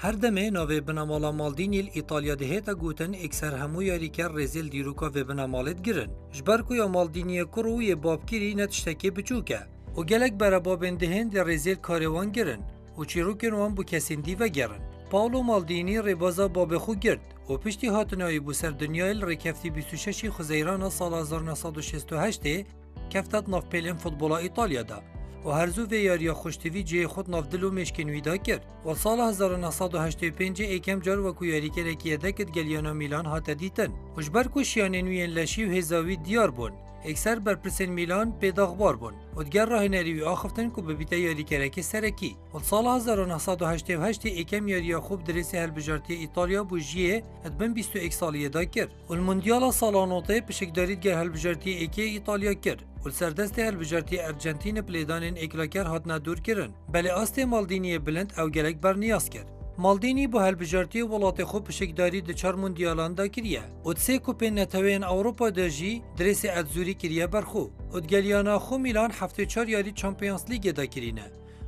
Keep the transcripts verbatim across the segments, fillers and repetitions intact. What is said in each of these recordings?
Her demê navê binemala Maldini li Îtalya dihête gotin, êkser hemû yarîker rêzê li dîroka vê binemalê digirin. Ji ber ku ya Maldiniyê kur û yê bapkirî ne tiştekê biçûk e û gelek berebabên dihên dê rêzê li karê wan girin û çîrokên wan bo kesên dî vegerin. Paolo Maldini rêbaza babê xwe girt û piştî hatina wî bo ser dinyayê li rêkeftî bîst û şeşî Xuzeyrana sala hezar neh sed û şêst û heştê kefte di nav pêlên futbola Îtalya de û her zû vê yariya xweştivî cihê xwe di nav dil û mêşkên wî de kir û li sala hezar û neh sed û heştê û pêncê êkem car wekû yarîkerekî yedek di gel yana Mîlan hate dîtin û ji ber ku şiyanên wî yên leşî û hêza wî diyar bûn, êkser berpirsên Mîlan pê daxbar bûn û di gel rahênerî wî axiftin ku bibîte yarîkerekê serekî. Û li sala hezar û neh sed û heştê û heştê êkem yariya xwe bi dirêsê helbijartiyê Îtalya bo jiyê di bin bîst û êk saliyê de kir û li Mondyala sala notê pişikdarî digel helbijartiyê êkê Îtalya kir û li ser destê helbijartiyê Ercentînê bi lêdanên êklaker hatine dûrkirin. Belê astê Maldiniyê bilind ew gelek berniyaz kir. Maldini bo helbijartiyê welatê xwe pişikdarî di çar Mondyalan de kiriye û di sê Kupên Neteweyên Ewropa de jî dirêsê etzûrî kiriye ber xwe û di gel yana xwe Mîlan heftê çar yarî Champions Leagueê de kirîne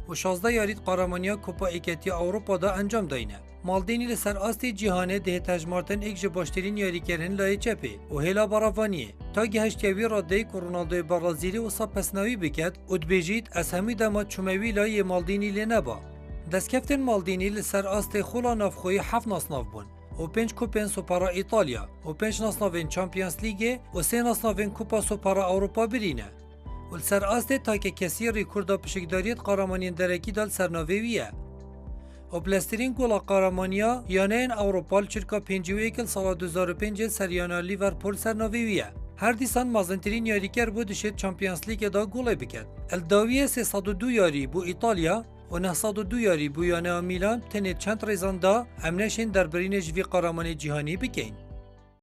û şazdeh yarî di Qaramaniya Kupa Êketiya Ewropa de encam dayne. Maldini li ser astê cîhanê dihête hejmartin êk ji baştirîn yarîkerên layê çepê û hêla beravaniyê. Ta gihiştiye wî radeyê ku Ronaldoyê Berazîlî wisa pesna wî biket û dibêjît, ez hemî dema çûme wî layê Maldini lê neba. Destkeftên Maldini li ser astê xola navxweyî heft nasnav bûn û pênc Kupên Supera Îtalya û pênc nasnavên Champions Leagueê û sê nasnavên Kupa Supera Ewropa birîne. Û li ser astê takekesî rêkorda pişikdariyê di qaramaniyên derekî de li ser navê wî ye. Û bileztirîn gola qaramaniya yaneyên Ewropa li çirka pêncî û yek li sala du hezar û pêncê ser yana Liverpool ser navê wî ye. Her dîsan mezintirîn yarîker bû dişêt Champions Leagueê de golê biket. Li dawiyê sê sed û du yarî bo Îtalya û neh sed û du yarî bo yaneya Mîlan, tenê çend rêzan de em neşên derbirînê ji vî qaramanê cîhanî bikeyn.